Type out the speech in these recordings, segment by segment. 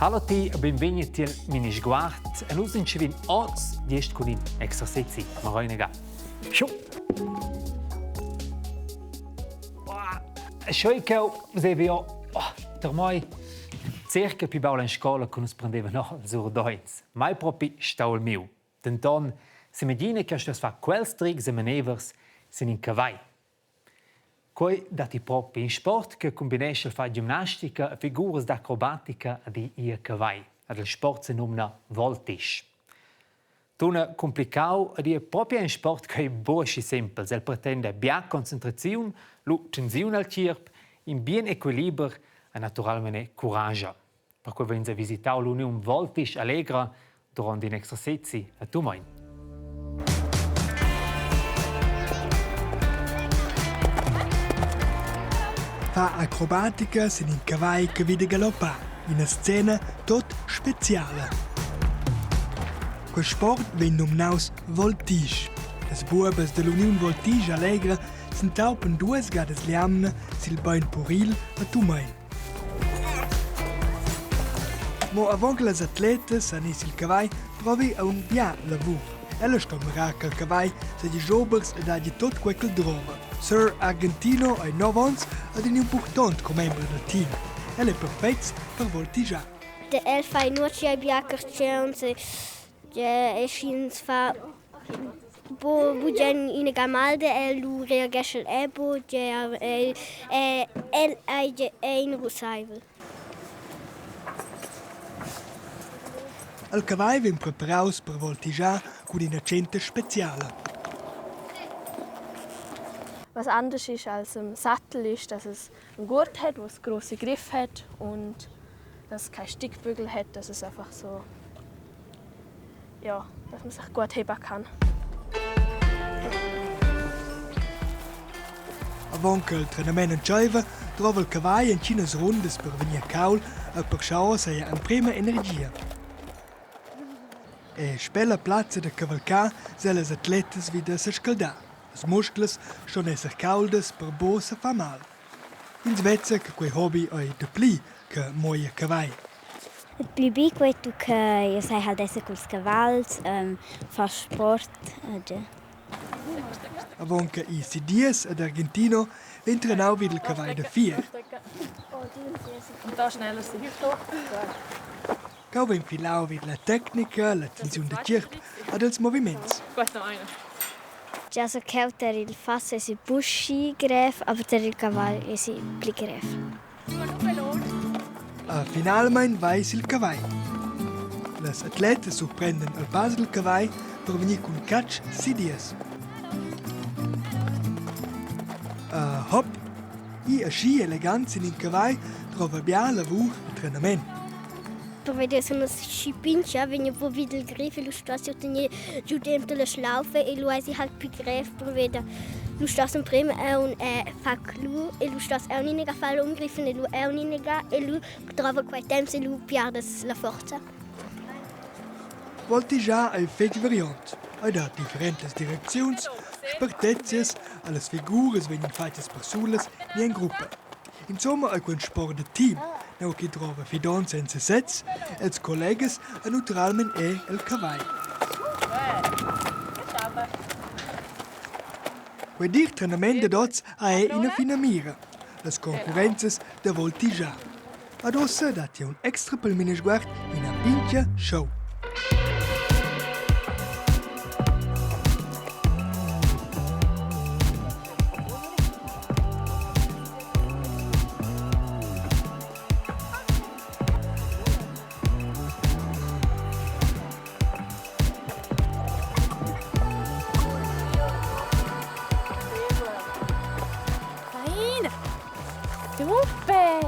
Hallo ti e benvegni tiel Minisguard. E nus entschevin oz gest cun in exercezi. Maroinega. Schu. Schoi cheu vesevi io oh, per mai circa più baul in scola che nus prendeva no els urdeins. Mai propi stau il miu. Denton s'imagina che stos far quels trics e manevers sin in cavagl. Quei datti propi in sport che cumbinescha il far gimnastica e figuras d'acrobatica ad ir a cavagl. Ed il sport senumna voltisch. Tuna cumplicau ed ei propi in sport ch'ei buc aschi sempels. El pretenda bia concentraziun, lu tensiun al tgierp, in bien equiliber e naturalmein curascha. Perquei vein nus visitau l'uniun Voltisch Allegra duront in exercezi a Tumein. Fa acrobatica sin in cavagl che vi da galoppar, ina scena tot speciala. Quel sport vegn numnaus voltige. Las buobas dall'Uniun Voltige Allegra s'entaupan duas gadas l'jamna sil bein puril a Tumein. Mo avon che las atletas han is il cavagl provi aunc bia lavur. Ella sto mirar ch'el cavagl seigi jobers ed hagi tut quei ch'el drova. Sir Argentino ei nov onns ed in impurtont commember dal team. El è perfetgs per voltigiar. El fa nuot bia carstgauns e sch'ins fa bugen ina malda e lu reagescha el era buc el ei russeivel. Il cavagl vegn preparaus per voltigiar cun ina tschenta speciala. Was anders ist als im Sattel ist, dass es einen Gurt hat, wo es große Griff hat und dass es keinen Steigbügel hat, dass es einfach so ja, dass man sich gut heben kann. Avon che il trenament entscheiva, drova il cavagl entginas rundas per vegnir caul e per schar sia emprema energia. E sper la plazza da cavalcar san las atletas vida sescaldar. Las musclas ston esser cauldas per buc sefar mal. Ins vezza che quei hobi ei dapli che mo ir a cavagl. Il pli bi quei tu che jeu sai halt esser culs cavals, far sport ed Avon che ir si dies ad Argentino vegn trenau vid il cavagl da fier. Cheu vegn filau vid la tecnica, la tensiun da tgierp ed ils moviments. Già so cheu ter il fass esi buc schi grev, aber ter il cavagl esi pli grev. E finalmein vai sil cavagl. Las atletas surprendan il pass dil cavagl per vegnir cun catsch si dies. E hop, i aschi elegant sin in cavagl drova bia lavur e trenament. Per veder sono schi pincha, vegn po vid il grev e lu stas jeu tener giu denter la schlaufe e lu eisi halt pli grev per veder. Lu stas emprem aunc far lu e lu stas aunc inaga far umgriffen e lu aunc inaga e lu drova quei temps e lu piardas la forza. Voltigiar ei fetg variont. Ei dat differentas direcziuns, spertezias, allas figuras vegnan fatgas persulas ni en gruppa. Insomma ei quei in sport da team, nua ch'i drova fidonza en sesez, els collegas e naturalmein era el cavagl. Quei dir trenament dad oz ha era ina finamira, las concurrenzas da voltigiar. Ad ussa datti un extra pel Minisguard ina pintga show. Fein! Super!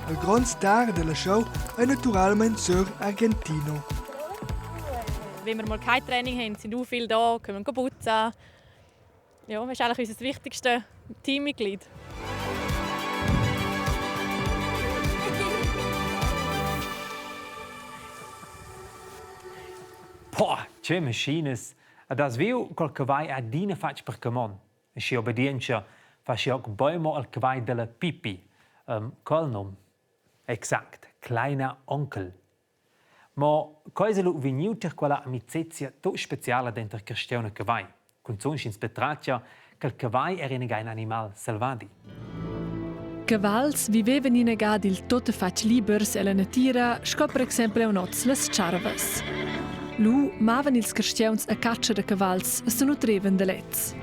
Il grond star della show è naturalmein Sir Argentino. Wenn wir mal kein Training haben, sind auch viele da, können wir putzen. Ja, das ist eigentlich unser wichtigstes Teammitglied. Boah, che maschinas! Ed has viu quel che vai adina fatg per camon? E schi obedientscha fa schi hoc bein mo al cavagl dalla Pipi. Quel num? Exact. Kleiner Onkel. Mo quei ei lu vegniu tier quella amicezia tut speciala denter carstgaun e cavagl, cunzun sch'ins patratga ch'il cavagl era inaga in animal selvadi. Cavals vivevan inaga dil tuttafatg libers ella natira, sco per exempel aunc oz las tscharvas. Lu mavan ils carstgauns a catscha da cavals e senutrevan da lezs.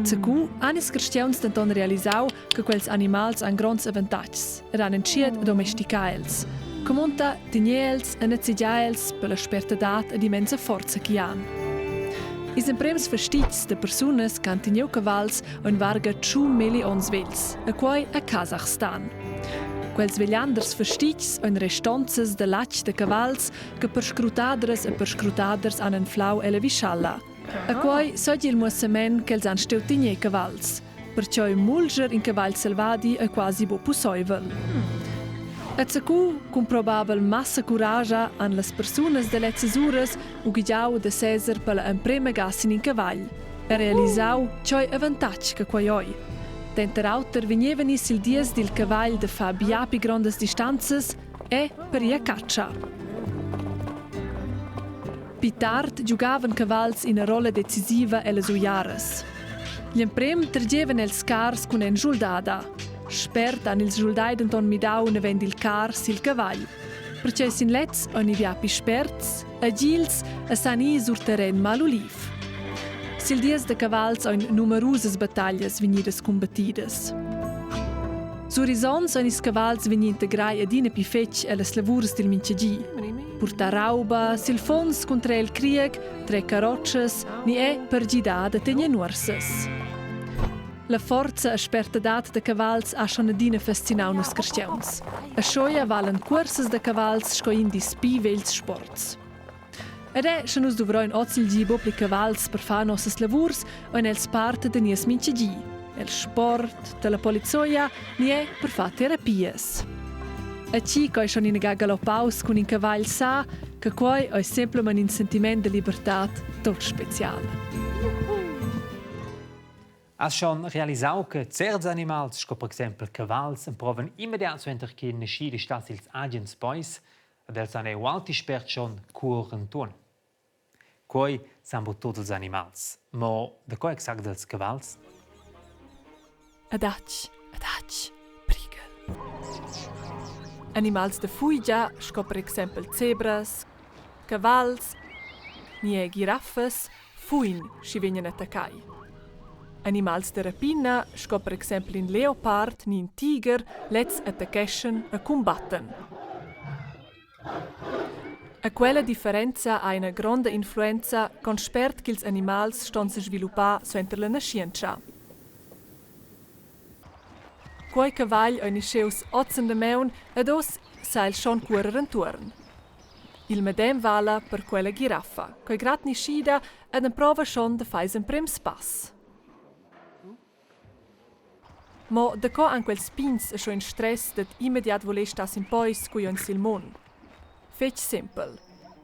Zacu han ils carstgauns denton realisau che quels animals han gronds avantatgs ed han entschiet a domesticar els, che munta tener els e nezegiar els per la spertadad ed immensa forza che han. Ils emprems fastitgs da persunas che han teniu cavals ein varga tschun milli onns vegls, e quei a Kasachstan. Quels veglianders fastitgs ein restonzas da latg da cavals che perscrutadras e perscrutaders han anflau ella vischalla. E quei seigi il muossament ch'els han stuiu tener cavals. Perciò mulger in cavagl selvadi ei quasi buc pusseivel. E zacu, cun probabel massa curascha, han las persunas da lezzas uras ughegiau da seser per la emprema ga sin in cavagl e realisau tgei avantatg che quei ei. Denter auter vegnevan ins il dies dil cavagl da far bia pli grondas distanzas e per ir a catscha. Pli tard giugavan cavals ina rolla decisiva ellas uiaras. Gl'emprem tergevan els cars cun en schuldada. Spert han ils schuldai denton midau naven dil car sil cavagl. Pertgei sin lez ein i viapi sperts, agils e san ir sur terren maluliv. Sil dies da cavals ein numerusas battaglias vegnidas cumbattidas. Sur ils onns ein ils cavals vegni integrai adina pli fetg ellas lavurs dil mintgadi. Purtar rauba, sil funs cunter il crieg, tre carrotschas ni è per gidar da tener nuorsas. La forza e spertadad da cavals ha schon adina fascinau nus cristians. A Schoia valen cuorsas da cavals sco in dils pli vegls sports. Ed è, sche nus duvrein oz il gi buc pli cavals per far nossas lavurs, ein els part da nies mintgadi. El sport, dalla polizoia ni è per far terapias. E chi ch'ei schon inaga galoppaus cun in cavagl sa che quei ei semplamein in sentiment de libertad tot special. Has schon realisau che certs animals, sco per exempel cavals, emprovan immediat suenter che neschi stats ils agens peis ed els han ei ualti spert schon cuor entuorn. Quei san buc tuts ils animals, mo da co exact els cavals? Adatg, adatg, prighel. Animals da fuigia, sco per exempel zebras, cavals ni era giraffas, fuin sch'i vegnan attaccai. Animals da rapina, sco per exempel in leopard ni in tigher, lezs attaccheschan e cumbattan. E quella differenza ha ina gronda influenza con spert ch'ils animals ston sesviluppar suenter la naschientscha. Quei cavagl ei naschius oz endamaun ed oz sa el schon cuorer entuorn. Il medem vala per quella giraffa, quei grad naschida ed emprova schon da far ils emprems pass. Mo daco han quels pigns schon in stress dad immediat voler star sin peis cu jeu sil mund? Fetg sempel.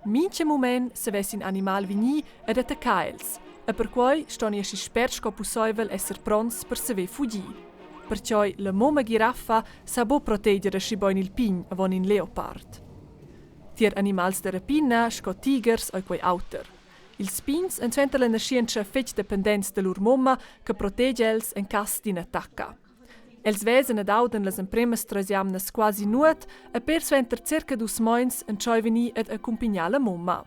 Mintga mument savess in animal vegnir ed attaccar els e perquei ston ei aschi spert sco pusseivel esser pronts per saver fugir. Pertgei la mumma giraffa sa buc proteger aschi bein il pign avon in leopard. Tier animals da rapina sco tighers ei quei auter. Ils pigns ein suenter la naschientscha fetg dependents da lur mumma che protegia els en cass d'ina attacca. Els vesan ed audan las empremas treis jamnas quasi nuot e pér suenter circa dus meins entscheivan i ad accumpignar la mumma.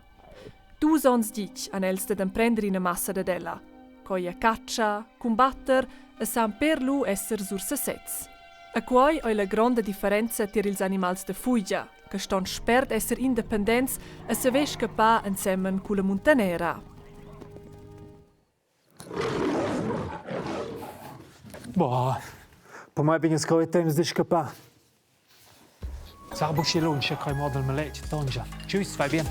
Dus onns ditg han els dad emprender ina massa dad ella, co ir a catscha, cumbatter e san pér lu esser sur sesez. E quei ei la gronda differenza tier ils animals da fuigia, che ston spert esser independents e saver scappar ensemen culla muntanera. Boah, per mai vegn sco il temps da scappar. Sar buc schi lunsch, quei model maletg, tongia. Tschüss, vai bien.